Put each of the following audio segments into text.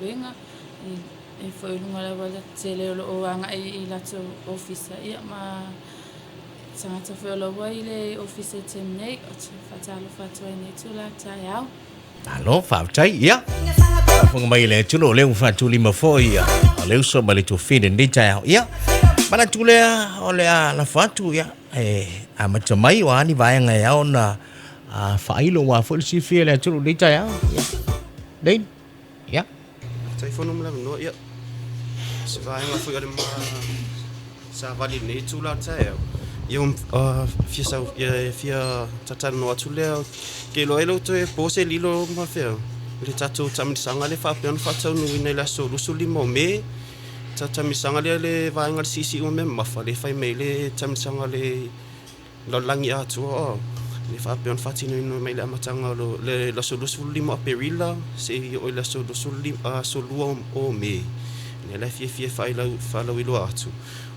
galuega i foi i luga o le aualatele o lo o agai i latou ofisa ia ma tagata foi o lo o ua i le ofisa i le taimi nei. Ou te faatalofa atu ai i lenei itula taeao. Malo, faafetai, ia. Faafofoga mai le atunuu, o lea ua faatulima foi ia, o le uso ma le tuafafine i lenei taeao. Ia, manatu lea o le a lafo atu, ia, e amata mai, o a ni vaega e ao ona faailo aua foi le silafia e le atunuu i lenei taeao. Ia, Lane, ia. Faafetai Fono mo le avanoa, ia, o se vaega foi o le ma savali i lenei itula o le taeao, ia ua fia sau, ia fia talatalanoa atu lea, ou te iloa e le o toe po se lilo ma fea i le tatou taamilosaga lea e faapea ona faataunuuina i le aso 25 o Me. Taamilosaga lea le vaega o le siisii uma mea mamafa lea e fai mai ai le taamilosaga o le lalolagi atoa lea e faapea ona faatinoina mai i le amataga o le aso 25 o Aperila seia oo i le aso 22 o Me. Lea la e fiafia e faalauiloa atu,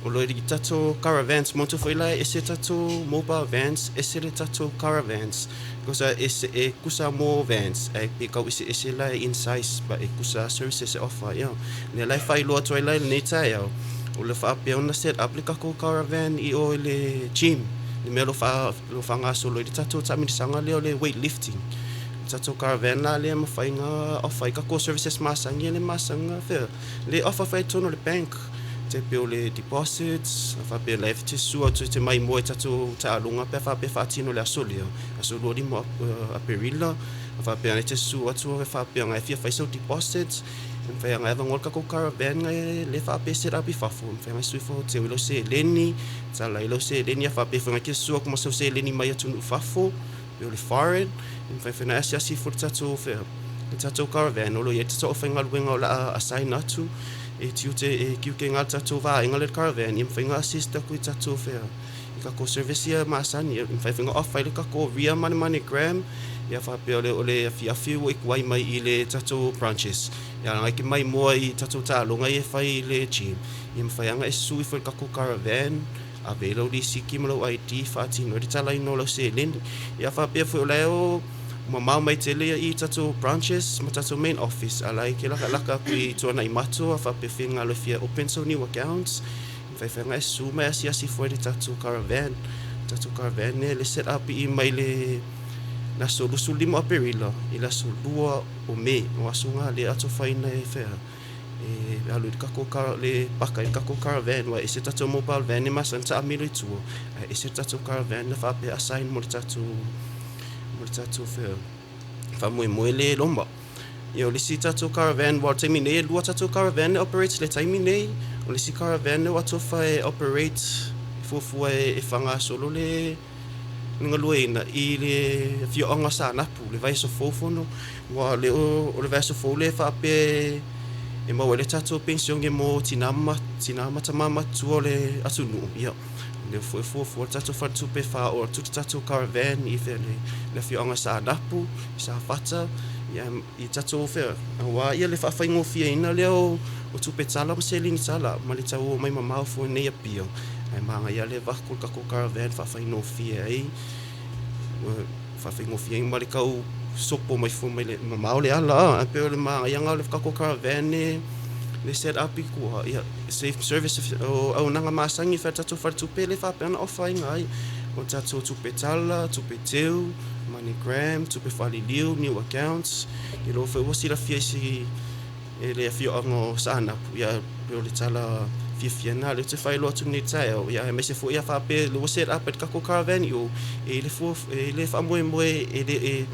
o lo o i tatou caravans, manatua foi la e ese tatou mobile vans, ese le tatou caravans. Because e, e tusa mo vans, ae pe tau eseese la in size, but e tusa services e offer. Ia, lea la e faailoa atu ai la i lenei taeao, o le faapea ona set up le tatou caravan i o i le gym, le mea o lo o faagasolo ai le tatou taamilosaga lea o le weight lifting. O le tatou caravan la lea e mafai ona offer ai tatou services masani ia le masani ona fea, le offer foi i totonu o le bank, tai pei o le deposits, a faapea la e te susu atu e te maimoa i tatou taaloga pe a faapea e faatino i le aso lea, aso 25 o Aperila, a faapea e te susu atu e faapea e fia fai sau deposits, e mafai ona e avanoa le tatou caravan lea e faapea e set up i fafo, e mafai ona e susu ifo e teu ai lau seleni, tala ai lau seleni, a faapea foi e te susu atu ma sau seleni mai atunuu i fafo, pei o le foreign, e mafai foi ona e asiasi ifo i le tatou fea, le tatou caravan o lo o i ai le tatou aufaigaluega o le a assign atu e tiute e tiute na le tatou vaega lea i le caravan, ia mafai ona assist atu i tatou fea, i tatou service ia masani. E mafai foi ona off ai le tatou Ria ma le MoneyGram, ia faapea o le afiafi ua e tuai mai i le tatou branches, ia leaga e te maimoa i tatou taaloga ia e fai i le gym, ia mafai lava ona e susu ifo i le tatou caravan, ave ai lau lisiti ma lau ID faatino ai le talaina o lau seleni. Ia faapea foi o la e o mamao mai tele ia i tatou branches ma tatou main office, a la e te lakalaka atu i Tuanaimato a faapea finagalo e fia open sau new accounts, mafai foi ona e susu ma e asiasi ifo ai i le tatou caravan. Le tatou caravan lea le set up i mai le aso 25 o Aperila i le aso 2 o Me, o aso na lea e atofaina e fea e alu i le tatou le paka i le tatou caravan, aua e ese le tatou mobile van e masani ona taamilo i tua, ae ese le tatou caravan na faapea assign mo le tatou fea faamoemoe lea e loma. Ia o le isi tatou caravan, aua o le taimi nei e lua tatou caravan e operate i le taimi nei. O le isi caravan lea ua atofa e operate e fuafua e faagasolo le galueaiina i le afioaga o Saanapu, le vaiaso fou fono. Aua o le o le vaiaso fou lea e faapea e maua ai le tatou penisione mo tina ma tina ma tama matutua o le atunuu, ia, o lea foi e fuafua le tatou faletupe e faaoo atu le tatou caravan i fea le afioaga o Saanapu, i Safata, ia, i tatou fea, aua ia le faafaigofieina lea o tupe tala ma seleni tala ma le tau omai mamao fua nei Apia, ae manaia lava le avatu o le tatou caravan faafaigofie ai. Faafaigofie ai ma le tau sopo mai fua mai le mamao le ala a. Ae pei o le manaia o le tatou caravan le set up i tua, ia safe service o auaunaga masani e fai e le tatou faletupe lea e faapea ona offer ina ai. O tatou tupe tala, tupe teu, money gram, tupe faaliliu, new accounts, iloa foi ua silafia i si e le afioaga o Saanapu, ia pei o le tala fiafia lena lea ou te faailoa atu nei i le taeao, ia aemaise foi a faapea ua set up e le tatou caravan i o, e i ai le e i ai le faamoemoe e le e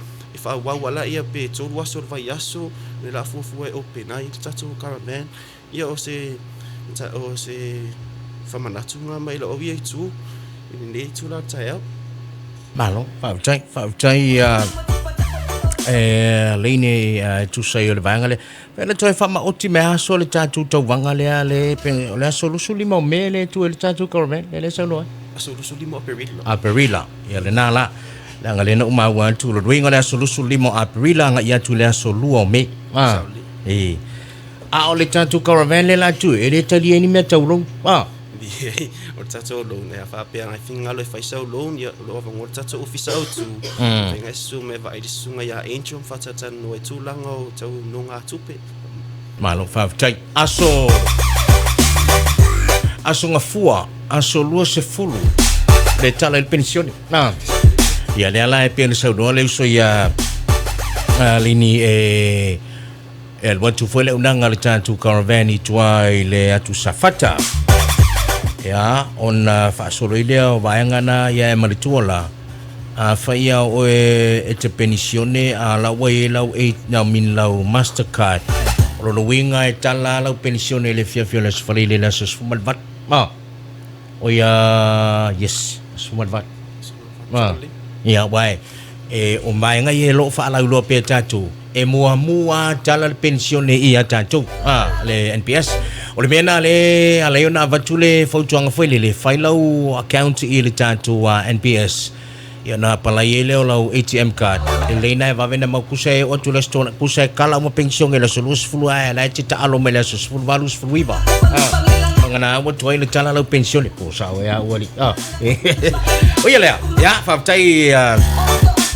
faaauau lava laia pe 3 aso o le vaiaso, o le a fuafua e open ai le tatou caravan. Ia o se o se faamanatu lena mai lau ia itu i lenei itula o le taeao. Malo, faafetai, faafetai e Laine e tusa ai o le vaega lea. Pe na toe faamaoti mai aso le tatou tauvaga lea le pe o le aso 25 o Me le tu ai le tatou caravan lea le saunoa ai. Aso 25 o Aperila. Aperila, ia lena la. Leaga lea na ou maua atu o le luiga o le aso 25 o Aperila agai atu i le aso 2 o Me. Ah, e. A o le tatou caravan lea la tu e le talia ai ni mea tau loan. Ah. O le tatou loan, e faapea e finagalo e fai sau loan, ia, o lo o avanoa le tatou ofisa autu. Mafai ona e susu mai e vaai le susuga ia Angel ma faatalatalanoa i tulaga o tau nogatupe. Malo faafetai. Aso Aso Gafua, aso 20 le tala i le penisione. Na. Ia lea la e pei ona saunoa le uso ia Lini e e alu atu foi le aunaga a le tatou caravan i tua i le atu Safata. Ia, ona faasolo ai lea o vaega na ia e manatua la, Afai ia oe e te penisione a la ua i ai lau I mean lau master card, o lona uiga e tala lau penisione i le afiafi o le Aso Faraile i le aso 18. Ma, o ia, yes, 18. Ma, ia, aua e, e, o vaega ia e lo o faalauiloa pea e tatou, e muamua tala le penisione ia tatou, a, le NPS. O le mea lena le ala ai ona avatu le fautuaga foi lele, fai lau account i le tatou NPS, ia ona apalai ai lea o lau ATM card. E lelei na e vave na mau kusa e oo atu i le aso Toonai, kusa e kala uma penisione i le aso 20 ae la e te taalo mai le aso 18, 19. A, vagana ua tuai ona tala lau penisione, po sao ea au alii. A, o ia lea, ia, faafetai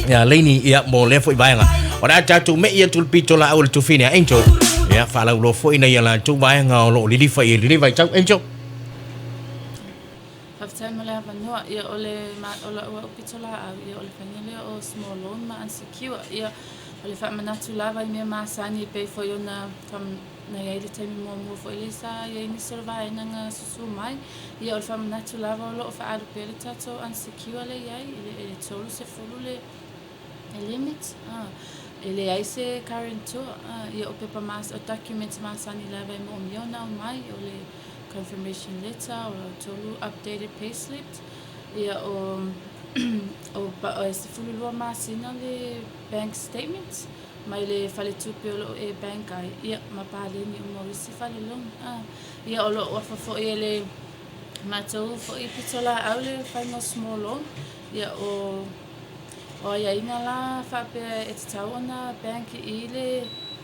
ia Laini, ia, mo lea foi vaega. O le a tatou me'i atu le pito laau o le tufine a Angel. Ia, faalauiloa foi nai a latou vaega o lo o lilifa i lenei vaitau. Angel. Faafetai mo le avanoa. Ia, o le o lau au pito laau, ia, o le faiga lea o small loan ma unsecure. Ia, o le faamanatu lava i mea masani e pei foi ona Na i ai le taimi muamua foi lea sa i ai nisi o le vaega na susu mai. Ia, o le faamanatu lava o lo o faaalu pea le tatou unsecure lea i ai, i le 30 le limit. E leai se guarantor. Ia, o pepa mas, o documents masani lava e moomia ona aumai, o le confirmation letter, o lau tolu updated payslips, ia, o, o, e 12 masina le bank statement. mai le faletupe o lo o e bank ai, ia, ma paleni uma o isi fale loan. A, ia, o lo o ofa foi e le matou foi pitolaau le faiga o small loan, ia, o, o aiaiga la faapea e tatau ona bank i le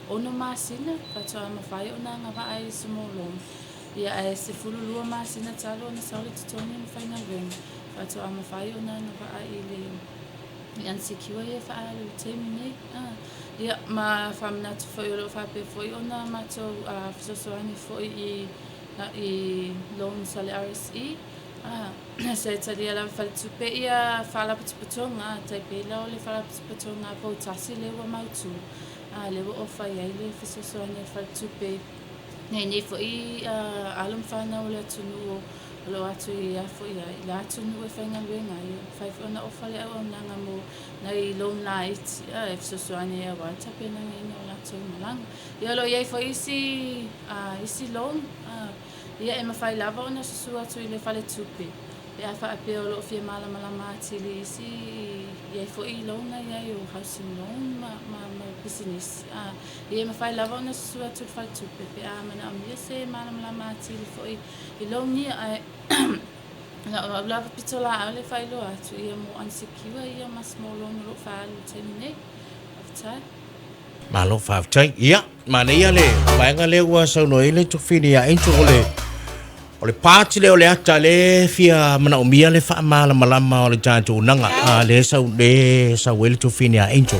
ono masina faatoa mafai ona agavaa i small loan. Ia, ae 12 masina talu ona sau le totogi ma faigaluega faatoa mafai ona agavaa i le I unsecure ia e faaalu i le taimi nei. Ia, ma faamanatu foi o lo o faapea foi ona matou fesoasoani foi i i loans a le RSE. Sa e talia lava faletupe ia faalapotopotoga, tai pei la o le faalapotopotoga a Poutasi lea ua mautu, lea ua ofa i ai le fesoasoani a le faletupe Nei nei foi alo ma fanau o le atunuu o lo o atu i a foi i la atunuu e faigaluega ai, e mafai foi ona ofa le auaunaga mo nai loan laiti e fesoasoani ai aua le tapenagaina o latou malaga. Ia o lo o i ai foi isi isi loan ia e mafai lava ona susu atu i le faletupe pe a faapea o lo o fia malamalama atili isi i ai foi loan na i ai o housing loan ma ma ma pisinisi. Ia e mafai lava ona susu atu i le faletupe pe a manaomia se malamalama atili foi i loan ia ae na o au lava pitolaau le faailoa atu ia mo unsecure ia ma small loan o lo o faaalu i le taimi nei. Faafetai. Malo faafetai. Ia, manaia le vaega lea ua saunoa ai le Tufini ia Angel o le o le part lea o le ata lea e fia manaomia le faamalamalama o le tatou naga a lea sau le sau ai le Tufini ia Angel.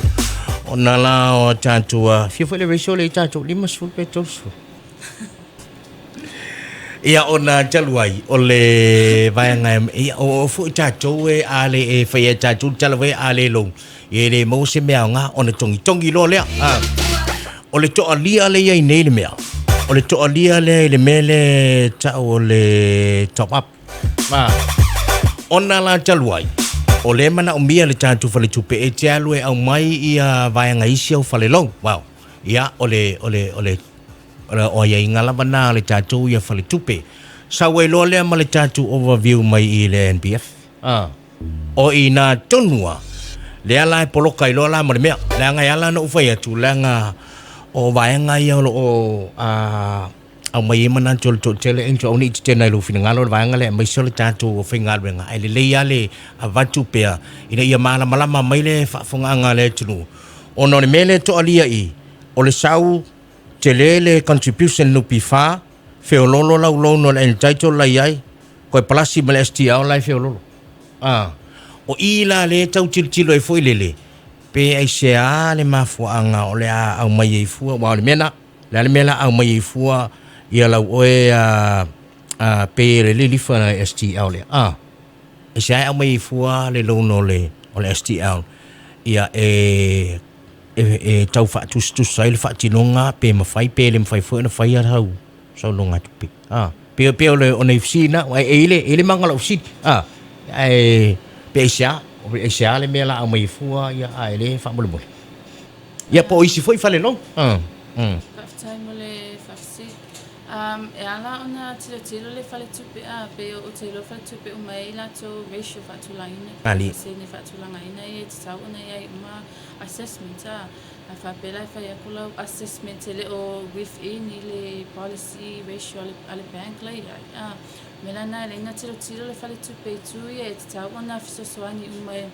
Ona la o tatou fia foi le ratio lea i tatou 50 pe 30. Ia ona talu ai o le vaega ia o foi tatou e a le e fai e tatou tala foi a le lou e le maua se mea aoga ona togitogi loa lea. A, o le toalia lea i ai nei le mea, o le toalia lea i le mea lea e tau o le top up. A, ona la talu ai, o lea e manaomia le tatou faletupe e te alu e aumai ia vaega isi au falelou. Wow. Ia, o le, o le, o le, o aiaiga lava na a le tatou ia faletupe. Sau ai loa lea ma le tatou overview mai i le NPF. A. O i ina tonu a, lea la e poloka ai loa la ma le mea. Leaga e ala ona ou fai atu, leaga o vaega ia o lo o a, aumai ai manatu o le toatele, Angel, aua ne i tetena i lou finagalo le vaega lea, aemaise o le tatou faigaluega, ae lelei lava le avatu pea ina ia malamalama mai le faafofogaaga a le atunuu, ona o le mea lea e toalia i i, o le sau tele le contribution NPF, feololo lau loan o le entitle la i ai, Koe palasi ma le STL la e feololo. A, o i la lea e tau tilotilo ai foi lele, pe aisea le mafuaaga o le a aumai ai fua, aua o le mea lena, Le a le mea la aumai ai fua ia lau oe a a pay e le lilifa le STL lea a e se a e aumai ai fua le loan o le o le STL ia e e, e tau faatusatusa ai le faatinoga pe mafai pe le mafai foi ona faia sau sau nogatupe a pe pe o le o nei fesili na e e ile e le maga lau fesili a ae pe aisea aisea le mea la aumai ai fua ia ae le faamolemole Ia po o isi foi fale loan. Faafetai mo le faafesili. E ala ona tilotilo le faletupe a pei ou te iloa faletupe uma e i ai latou ratio faatulagaina, pasene faatulagaina ia e tatau ona i ai uma assessment a. A faapea la e fai atu lau assessment e le o within i le policy ratio a le bank la i ai a. O le mea la lena e ala ai ona tilotilo le faletupe i itu ia e tatau ona fesoasoani uma e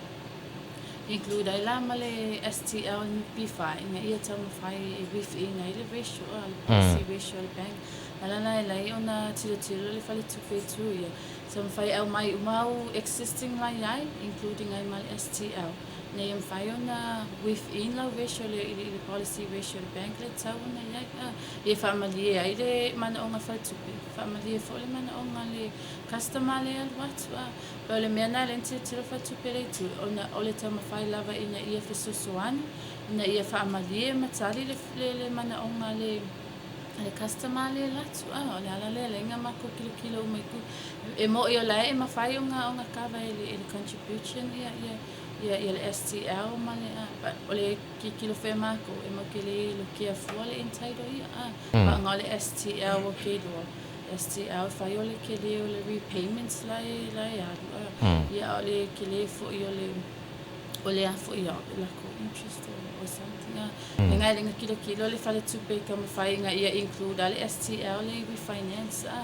Include ai la ma le STL NPF ina ia taumafai e within ai le ratio a le policy ratio a le bank. A la la e leai ona tilotilo le faletupe i tu ia. Taumafai e aumai uma au existing la i ai including ai ma le STL ina ia mafai ona within lau ratio le i le policy ratio a le bank le tatau ona i ai. A ia faamalie ai le manaoga faletupe, faamalie foi le manaoga le customer lea e alu atu. A O le mea lena lea na tilotilo faletupe le itu, ona o le taumafai lava ina ia fesoasoani, ina ia faamalie ma tali le, le, le manaoga a le, a le customer lea e alu atu. A, o le ala lea lea na matou kilokilo uma i tu. E moni o la e mafai ona, ona kava e le, e le contribution ia, ia, ia, ia le STL ma le, a, but o le kilokilo foi a matou, e matou te le lokea fua le entitle ia, a, but na o le STL ou te iloa. STL fai o le kele o le repayments la e la e alu a ia a o le kele foi o le o le a foi o le lakou interest or, or something a mm. Ngai le kilokilo le faletupe i taumafai ina ia include a le STL le refinance a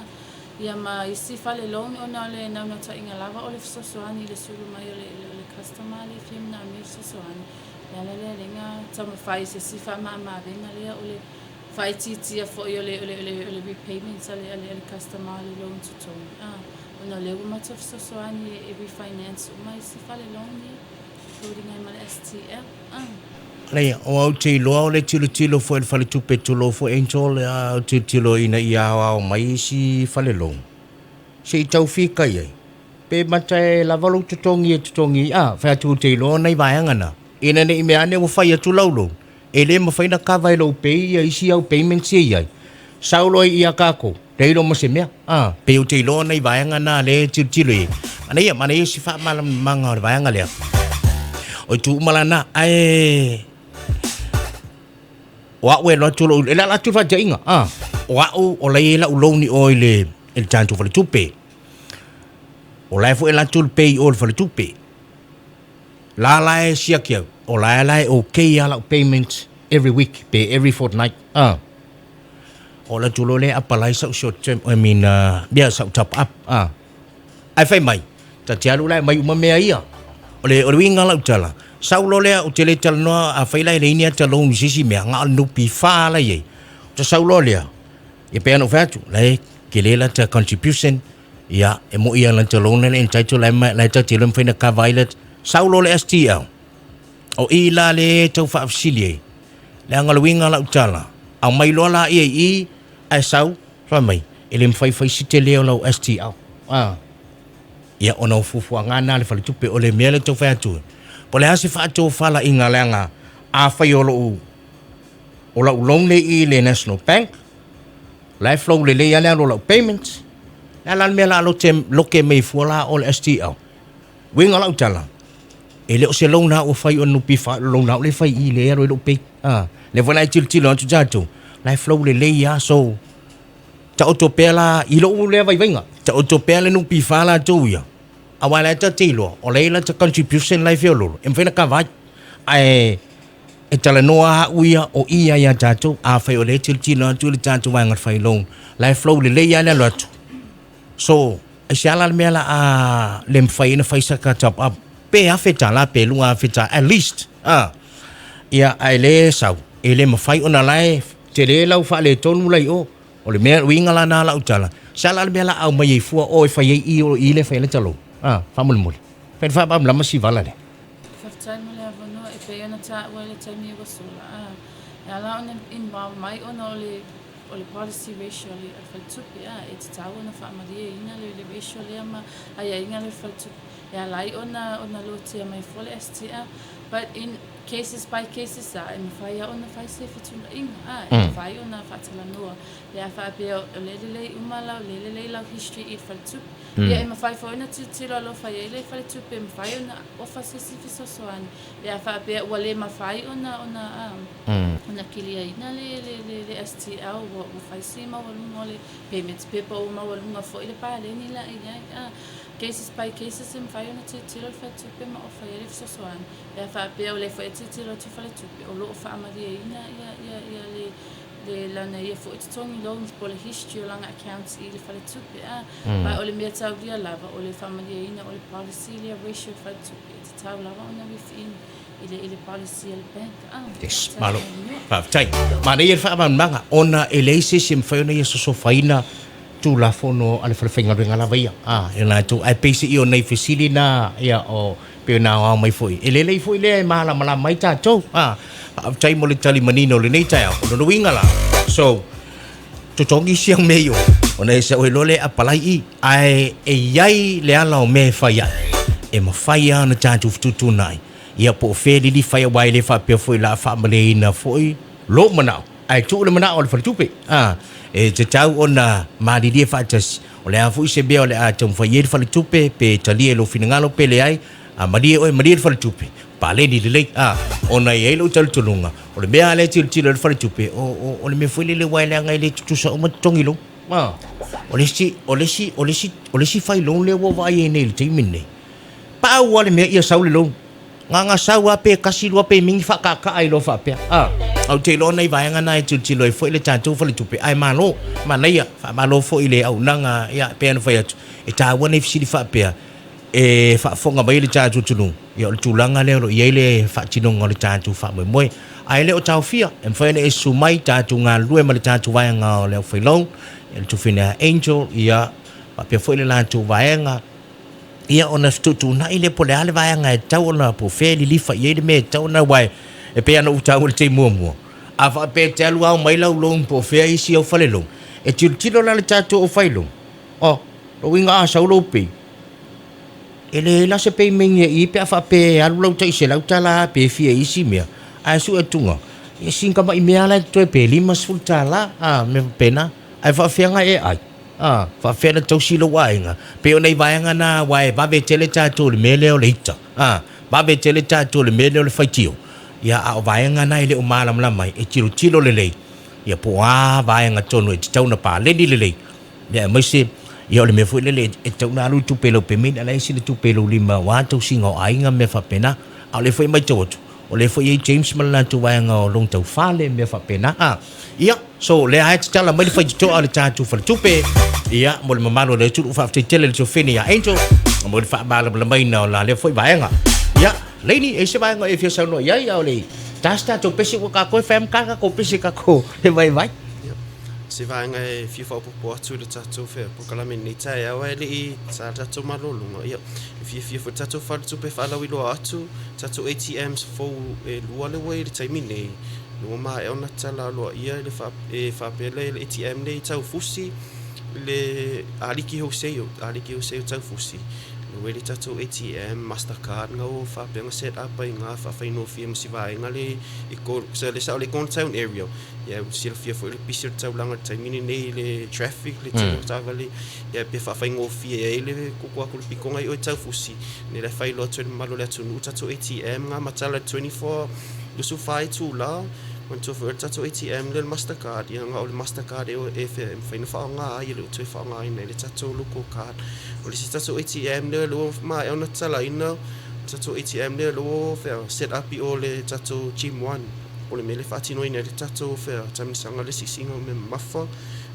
ia ma isi fale loan ona o le naunautaiga lava o le fesoasoani i le sulu mai o le, o le customer le fia manaomia fesoasoani le ala lea lea na taumafai se isi faamamaavega lea o le faaitiitia foi o le, o le, o le, o le repayments a le, a le, a le customer le loan totogi, a, ona o lea ua matou fesoasoani e, e refinance uma isi fale loan ia, including ai ma le STL, a. Leai, o au te iloa o le tilotilo foi a le faletupe tulou foi Angel, a o tilotilo ina ia aoao mai isi fale loan, se i tau fikai ai, pe mata e lava lou totogi e totogi ai, a, fai atu ou te iloa o nai vaega na, ina ne i mea ane ua fai atu lau loan, E le mafai na kava e lou pay ia isi au payments ia iai. Sau loa i ia kakou, leai loa ma se mea. A, pei ou te iloa nai vaega na lea e tilotilo i ai. Manaia, manaia si faamalamalamaga o le vaega lea. O itu uma la na, ae o a'u e alu atu lou, e le ala atu le faataiga, a, o a'u o la e i ai la'u loan i o i le, i le tatou faletupe. O la e foi e alu atu le pay i o i le faletupe. La la e siaki au, o la e la e okay a lau payment every week pe every fortnight. Ah. O la tulo le apply sau short term, I mean, yeah, sau top up. Ah. Ai fai mai, ta te alu la e mai uma mea ia. O le, o le uiga lau tala, sau lo lea o te le talanoa a fai la e le ini ata loan i se isi mea, nga o le NPF la i ai. O ta sau loa lea, ia pei ona ou fai atu, la e kele la ta contribution, Ia, e moi ia lana loan le entitle la e la e ta te iloa mafai ona cover ai le sau loa le STL. O i la le tau faafesili ai. Leaga o le uiga o lau tala, aumai loa laia i i ae sau, fai mai, e le mafai fai se tele o lau STL. A. Ia, ona o fuafuaga na a le faletupe, o le mea lea e tau fai atu, po o le a se faatofalaiga leaga afai o lou o lau loan lea i le National Bank, La e flow lelei lava le alu o lau payments. Le a la le mea la lote, loke mai fua la o le STL. Uiga o lau tala, e le o se loan a ua fai o NPF, o le loan a o le fai i le alu ai lou pay. Ah, lea foi la e tilotilo atu tatou, la e flow lelei lava, so taoto pea la i lou lea vaivaiga, taoto pea le NPF latou ia, aua la e ta te iloa, o la e i ai lata contribution la e feoloolo, e mafai ona cover ai. Ae E talanoa a'u ia o i ia ia tatou, afai o lea e tilotilo atu i le tatou vaega fai loan, la e flow lelei lava le alu atu. So, aisea la le mea la a le mafai ai ona fai saka top up, pe $1,000 pe $2,000 at least, a. Ia, ae le sau, e le mafai ona la e tele lau faaletonu la i o. O le mea, uiga la na lau tala, se a la le mea la a aumai ai fua o e fai ai i o i le fai ai le ta loan, a, faamolemole. Fai le faamalamalama si vala lea. Faafetai mo le avanoa e pei ona taua i le taimi ua sola. A, E ala ona involve mai ona o le o le policy ratio a le faletupe a e tatau ona faamalieina le le ratio lea ma aiaiga a le faletupe e ala ai ona ona lotea mai fua le STL but in cases by cases a e mafai lava ona fai se fetuunaiga a e mafai ona faatalanoa pe a faapea o lea e lelei uma lau lea e lelei lau history i le faletupe ia e mafai foi ona tilotilo alofa i ai le faletupe e mafai ona ofa se isi fesoasoani Pe a faapea ua le mafai ona ona ona kiliaina le le le le STL ua ua fai si maualuga o le payments pepa ua maualuga foi le paleni la i ai a cases by cases e mafai ona tilotilo le faletupe ma ofa i ai le fesoasoani. Pe a faapea o lea foi e tilotilo atu le faletupe o lo o faamalieina ia ia ia le le lana ia foi totogi loans po o le history o lana accounts i le faletupe a. Ma o le mea taulia lava o le faamalieina o le policy lea ratio faletupe. E tatau lava ona within i le i le policy a le bank. Ah, Yes, malo. Faafetai. Manaia le faamalamalamaga ona e leai se isi e mafai ona ia sosofaina Tulafono a le Falefaigaluega lava ia. Ah, e latou ae pei se i o nai fesili na ia o pei ona aoao mai foi. E lelei foi lea e malamalama ai tatou. Ah, faafetai mo le tali manino o lenei taeao. O lona uiga la, so totogi isi au mea i o, ona e sau ai loa lea e apalai i. Ae e i ai le ala o mea e fai ai, e mafai lava ona tatou fetuutuunai, ia po o fea e lilifa ai aua e le faapea foi o le a faamalieina foi lou manao, ae tuu le manao o le faletupe. A, e tatau ona malilie faatasi, o le a foi se mea o le a taumafai i ai le faletupe, pe talia i lou finagalo pe leai, a malie oe, malie le faletupe, paleni lelei. A, ona e i ai lou talitonuga, o le mea lava lea e tilotilo ai le faletupe, o, o, o le mea foi lele aua e leaga e le tutusa uma totogi lou. Ma, o le isi, o le isi, o le isi, o le isi fai loan lea ua ou vaai ai nei i le taimi lenei, pau lava le mea ia sau le loan. Gaga sau lava pe tasi lua pe mingi faakaakaa ai loa faapea. A, ou te iloa nai vaega na e tilotilo ai foi le tatou faletupe, ae malo, manaia, faamalo foi i le auaunaga, ia, pei ona fai atu, e taua nei fesili faapea, e faafofoga mai le tatou atunuu, ia o le tulaga lea o lo o i ai le faatinoga o le tatou faamoemoe. Ae le o taofia, e mafai ona e susu mai tatou galulue ma le tatou vaega o le aufai-loan, ia le Tufina Angel, ia faapea foi le latou vaega, ia ona fetuutuunai lea po o le a le vaega e tatau ona, po o fea e lilifa i ai le mea e tatau ona, aua e pei lava ona ou taua i le taimi muamua, a faapea e te alu ao mai lau loan po o fea isi au fale loan, e tilotilo la le tatou aufai-loan, oh, lou uiga a sau lou pay, E leai la se payment ia i i pe a faapea e alu lau tai $100 pe fia i isi mea, ae sue atuga, ia sin tamai mea la e totoe pe $50, a, mea faapena. Ae faafefea na e ai? A, faafefea na tausi lou aiga? Pei o nai vaega na aua e vave tele tatou i le mea lea o le ita, a, vave tele tatou i le mea lea o le faitio, ia a o vaega na e le o malamalama ai, e tilotilo lelei, ia po o a vaega tonu e tatau ona paleni lelei, Ia aemaise, ia o le mea foi lele e tatau ona alu le tupe i lau pemeni, a o la e ese le tupe i lou lima aua le tausiga o aiga ma mea faapena. A o lea foi e matau atu, o lea foi e i ai James ma le latou vaega o loan tau fale ma mea faapena. A, ia, so o lea lava e tatala mai le faitotoa a le tatou faletupe, ia, mo le mamalu o le atunuu. Faafetai tele i le tuafafine ia Angel mo le faamalamalamaina o la lea foi vaega. Ia, Laini, e i ai se vaega o e fia saunoa i ai, a o le i ta se tatou pese ua tatou e fai lava ma ta tatou pese tatou e vaivai. Se vaega e fia faaopoopo atu i le tatou fea polokalame i lenei taeao ae le i sa le tatou malologa, ia, e fiafia foi le tatou faletupe e faalauiloa atu tatou ATMs fou e lua lea ua i ai i le taimi nei, lea ua maea ona tatala aloaia le faa, e faapea le ATM lea i Taufusi, le Aliki Wholesale, Aliki Wholesale Taufusi, lea ua i ai le tatou ATM, Mastercard na ua faapea ona set up ai i ina, faafaigofie ma si vaega lea i, le sao lea i Gone Town area. Ia ua silafia foi le pisi o le taulaga i le taimi lenei i le traffic, le tele o taavale, ia pe faafaigofie ai le koko atu o le pitoga i o i Taufusi, nei la e faailoa atu ai i le mamalu o le atunuu tatou ATM na matala i le 24, 24 itula. Manatua foi o le tatou ATM lea o le Mastercard, ia na o le Mastercard e e mafai ona faaaoga ai, e le o toe faaaogaina ai le tatou local card. O le isi tatou ATM lea ua maea ona tatalaina, o le tatou ATM lea ua set up i o i le tatou Gym One. O le mea lea e faatinoina ai le tatou fea taamilosaga le siisiiga o mea mamafa.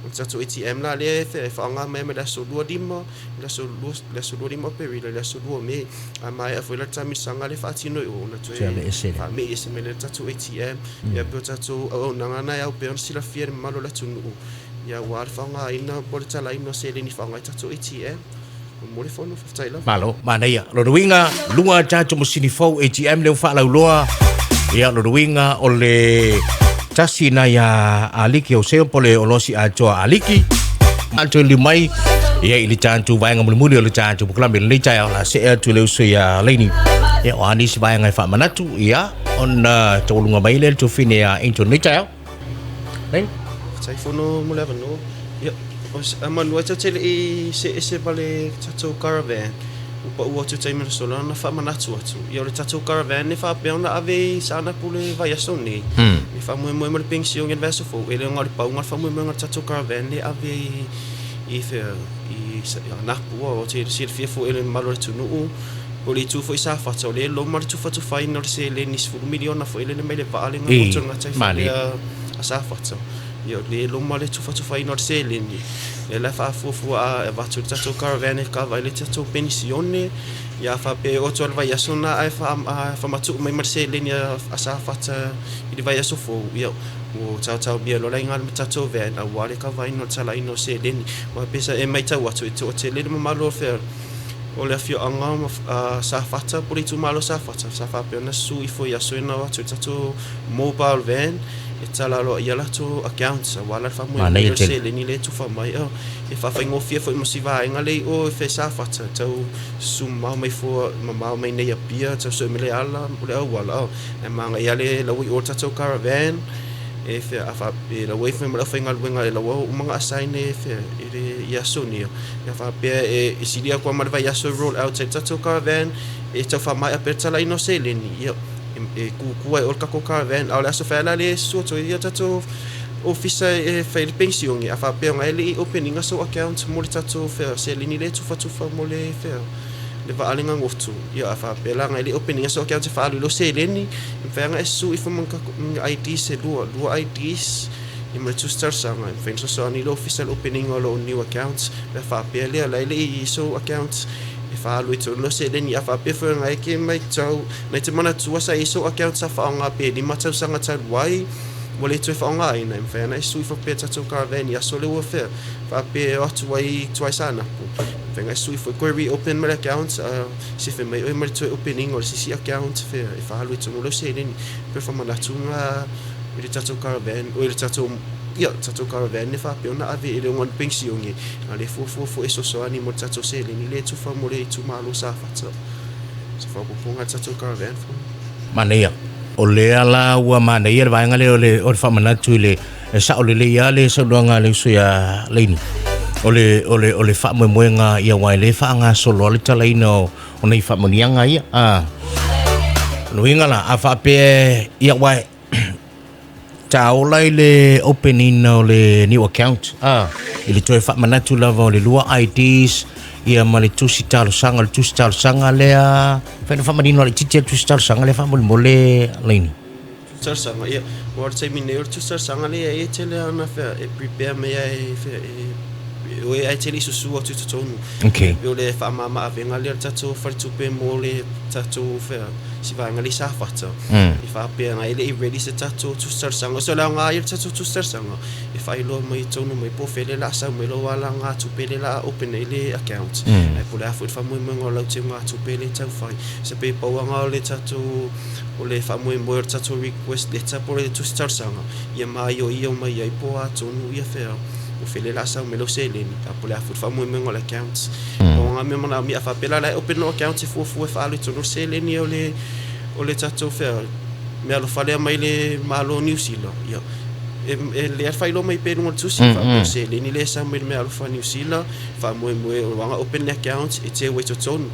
O le tatou ATM la lea e fea e faaaoga mai mai le aso 25 le aso le aso 25 o Aperila i le aso 2 o Me. A maea foi la le taamilosaga lea e faatino i o ona toe faamei ese mai lea i le tatou ATM. Ia pei o tatou auaunaga na e ao pea ona silafia e le mamalu o le atunuu ia aua le faaaogaina po o le talaina o seleni e faaaoga ai tatou ATM. Mo le fono, faafetai lava. Malo, manaia. Lona uiga, lua tatou masini fou ATM lea ua faalauiloa. Ia, lona uiga o le... Tasi ina ia Aliki o Seo po le Olosi Atoa Aliki. Atu li mai ia i le tatou vaega mulimuli o le tatou polokalame i lenei taeao la see atu i le uso ia Laini. Ia o a nisi vaega e faamanatu ia ona taualuga mai lea le tuafine ia Angel lenei taeao. Laini. Faafetai fono mo le avanoa. Ia, o se, manu ai tatou te le i see ese ma le tatou caravan. Ua pau atu i taimi o le sola na faamanatu atu. Ia o le tatou caravan e faapea ona ave i Saanapu le vaiaso nei. E faamoemoe mo le penisione i le vaiaso fou. E le o na o le pauga le faamoemoega o le tatou caravan lea e ave i i fea i Saanapu. Ou te silafia foi e le mamalu o le atunuu o le itu foi i Safata o lea e loma le tufatufaina o le seleni 10 miliona foi lele mai le vaa lea na motu i le gataifale a Safata. Ia o lea e loma le tufatufaina o le seleni, lea la e faafuafua a avatu le tatou caravan e kava ai le tatou penisione, ia a faapea e oo atu lava i le vaiaso lena ae faamatuu mai ma le seleni a Safata i le vaiaso fou, ia ua taotaomia loa la i ina le tatou van aua le kavaina o le talaina o seleni. Aua pei sa e matau atu e toatele le mamalu o fea o le afioaga o Safata po o le itumalo o Safata sa faapea ona susu ifo i aso ia na o atu ai le tatou mobile van e tala aloaia latou accounts aua la le faamoemoe o le seleni lea e tufa mai e faafaigofie foi mo si vaega lea i o e Safata tau susu mamao mai fua mamao mai nei Apia tau sue mai le ala o le auala ae manaia le la ua i o le tatou caravan e fea a faapea la ua i foi ma le aufaigaluega la ua uma ona assign e fea i le i aso nei a faapea e sili atu lava ma le vaiaso e roll out ai le tatou caravan e tau faamaea pea le talaina o seleni ia e kukua ai o le tatou caravan a o le aso fai la lea e susu atu ai ia tatou ofisa e fai le penisione a faapea ona e le i open ina sou account mo le tatou fea seleni lea e tufatufa mo le fea le vaa le gagotu ia a faapea la ona e le i open ina sou account e faaalu i lou seleni e mafai ona e susu ifo ma ni IDs e lua, lua IDs ia ma le tusi talosaga e mafai ona fesoasoani i le ofisa i le open ina o lou new account pe a faapea lea la e le i sou account e faaalu ai tonu lau seleni a faapea foi ona e ke matau Na te manatua sa i ai sou account sa faaaoga pe 5 tausaga talu ai, ua le toe faaaogaina, e mafai ana e sui faapea tatou caravan i aso le ua fea, faapea e o atu ai i tua i Saanapu, e mafai ona e sui foi toe reopen mai le account, a sefe mai oe ma le toe open ina o le isi account fea e faaalu ai tonu lau seleni. E pei o le faamanatu na i le tatou caravan, oi le tatou, ia, le tatou caravan e faapea ona ave i le ogaoga penisione, a o lea e fuafua foi e fesoasoani mo le tatou seleni lea e tufa mo le itumalo o Safata. Se faaopoopoga a le tatou caravan fund. Manaia. O lea la ua manaia le vaega lea o le, o le faamanatu i le, e sao lelei lava le saunoaga a le uso ia Laini. O le, o le, o le faamoemoega ia aua e le faagasolo lava le talaina o, o nai faamanuiaga ia. A, o le uiga la, a faapea, ia aua e, Taola i le open ina o le new account a i le toe faamanatu lava o le lua IDs ia ma le tusi talosaga, le tusi talosaga lea fai na faamanino laitiiti le tusi talosaga lea faamolemole Laini. Tusi talosaga, ia, aua o le taimi nei o le tusi talosaga lea e tele lava ona fea e prepare mai lava e fea e o e ae te le i susu atu i totonu. Okay. E pei o le faamama avega lea o le tatou faletupe mo le tatou fea si vaega lea i Safata. E faapea na e le i ready se tatou tusi talosaga. So o le aoga ia o le tatou tusi talosaga, e faailoa mai tonu mai po o fea le la sau mai lou alagatupe le la open ai le account. Ae po o le a foi le faamoemoega o lau teugatupe le tau fai. So pei pau lava o le tatou, o le faamoemoe o le tatou request letter po o le tusi talosaga, ia maioio mai ai po o a tonu ia fea, po o fea le la sau mai lau seleni, a po o le a foi le faamoemoega o le account. Pau lava mea manaomia, a faapea la o la e open lou account e fuafua e faaalu i totonu le seleni o le O le tatou fea meaalofa lea mai le Malo o Niu Sila, ia, e, e lea faailoa mai pea i luga o le tusi, faapea o seleni lea e sau mai le meaalofa Niu Sila, faamoemoe o aga open le account e teu ai totonu.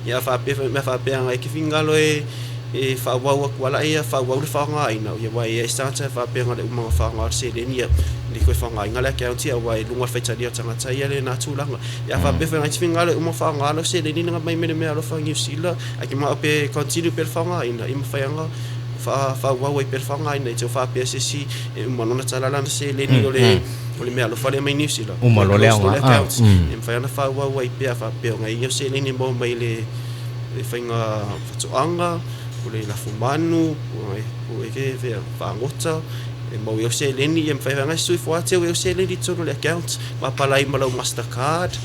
Ia, a faapea, mea faapea e te finagalo e, e faaauau atu lava ia, faaauau le faaaogaina, ia, aua e i ai se tagata e faapea na o le uma ona faaaoga le seleni, ia, le toe faaaogaina le account, ia, aua e i luga o le faitalia o le tagata ia lena tulaga. Ia, a faapea foi e te finagalo e uma faaaoga lau seleni na mai mai le meaalofa Niu Sila, Ae ke manao pe continue pea le faaaogaina, ia mafai lava ona faaauau ai pea le faaaogaina i te faapea se isi e uma loa ona tala lana seleni o le o le meaalofa lea mai Niu Sila. Uma loa le aoga. Account. E mafai lava ona faaauau ai pea faapea ona i ai seleni e maua mai le le faiga faatoaga, o le lafo manu, o e fea fagota, e maua ai au seleni, ia mafai lava ona sui fua atu ai au seleni i totonu o le account, ma apalai ma lau Mastercard.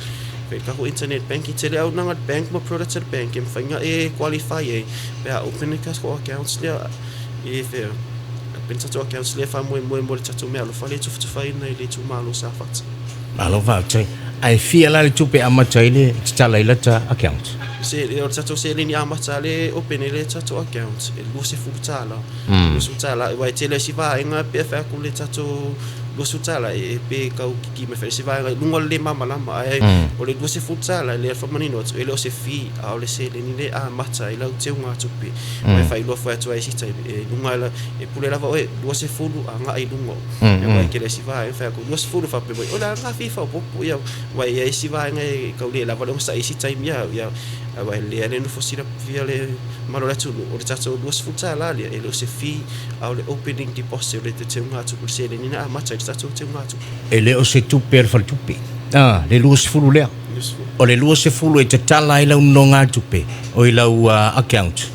Fai le tatou internet banking, tele auaunaga a le bank ma products a le bank e mafai ona e qualify ai pe a open le tatou accounts lea e fea openi tatou accounts lea e faamoemoe mo le tatou meaalofa lea e tufatufaina i le itumalo o Safata. Malo faafetai. Ae fia la le tupe e amata ai le tatala i lata account? Se, o le tatou seleni amata lea e open ai le tatou account e $20. $20, aua e tele isi vaega pe a fai atu le tatou $20 e pe tau kiki mai foi isi vaega i luga o le le malamalama. Ae o le $20 lea e faamanino atu, e le o se fee, a o le seleni lea e amata ai lau teugatupe. Aua e faailoa foi atu ai isi taimi, e luga e pule lava oe, 20 agai i luga. Aua e tele isi vaega e fai atu 20 faapea mai, o le a lena fee faaopoopo, ia, aua e i ai isi vaega e tau le lava le onosai i isi taimi, ia, aua e lelei lava le nofo silafia le mamalu o le atunuu, o le tatou $20 lea, e le o se fee, a o le opening deposit, o le teugatupe, o le seleni na amata ai le tatou teugatupe. E le o se tupe a le faletupe, a, le 20 lea. O le 20 e tatala ai lau nonogatupe, o i lau account.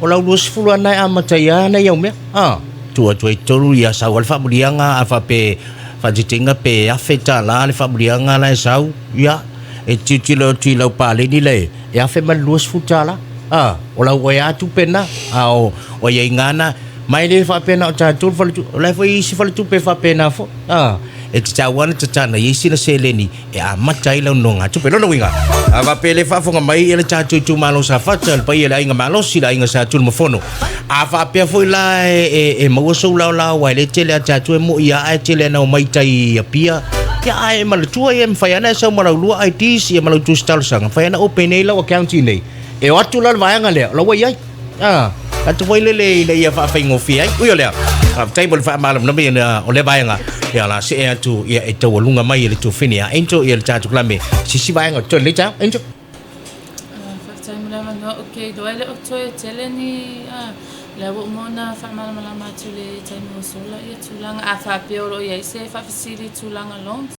O lau 20 lava lena e amata ai lava nai au mea, a, tuu atu ai i totonu, ia sau lava le faamuliaga, a faapea faataitaiga pe $1000 le faamuliaga la e sau, ia, e tilotilo atu i lau paleni la e, e $1020, a, o lau oe lava tupe lena, a o aiaiga lava na, ma e le faapea na o tatou le faletupe, o la e foi e i ai isi faletupe e faapena foi, a, e tatau lava ona tatala i ai sina seleni e amata ai lau nonogatupe. Lona uiga, a faapea le faafofoga mai le tatou itumalo Safata, le paia i le aiga malosi, le aiga Sa Tunumafono, a faapea foi la e maua sou laolao aua e le tele a tatou e moi lava ae tele ana omai i tai i Apia, ia ae manatua ia e mafai lava ona e sau ma lau lua IDs ia ma lau tusi talosaga, mafai lava ona open ai lau account i inei. E o atu la le vaega lea, o la ua i ai. Ah, tatou foi lele ina ia faafaigofie ai. Ui o lea, faafetai mo le faamalamalama ina o lea vaega, ia la see atu ia e taualuga mai e le tuafine ia Angel ia le tatou kalame. Sisi vaega o totoe lenei taeao. Angel. Faafetai mo le avanoa. Ok, iloa e le o toe tele ni lea ua uma ona faamalamalama atu i le taimi ua sola ia tulaga. A faapea o lo o i ai se faafesili i tulaga loans.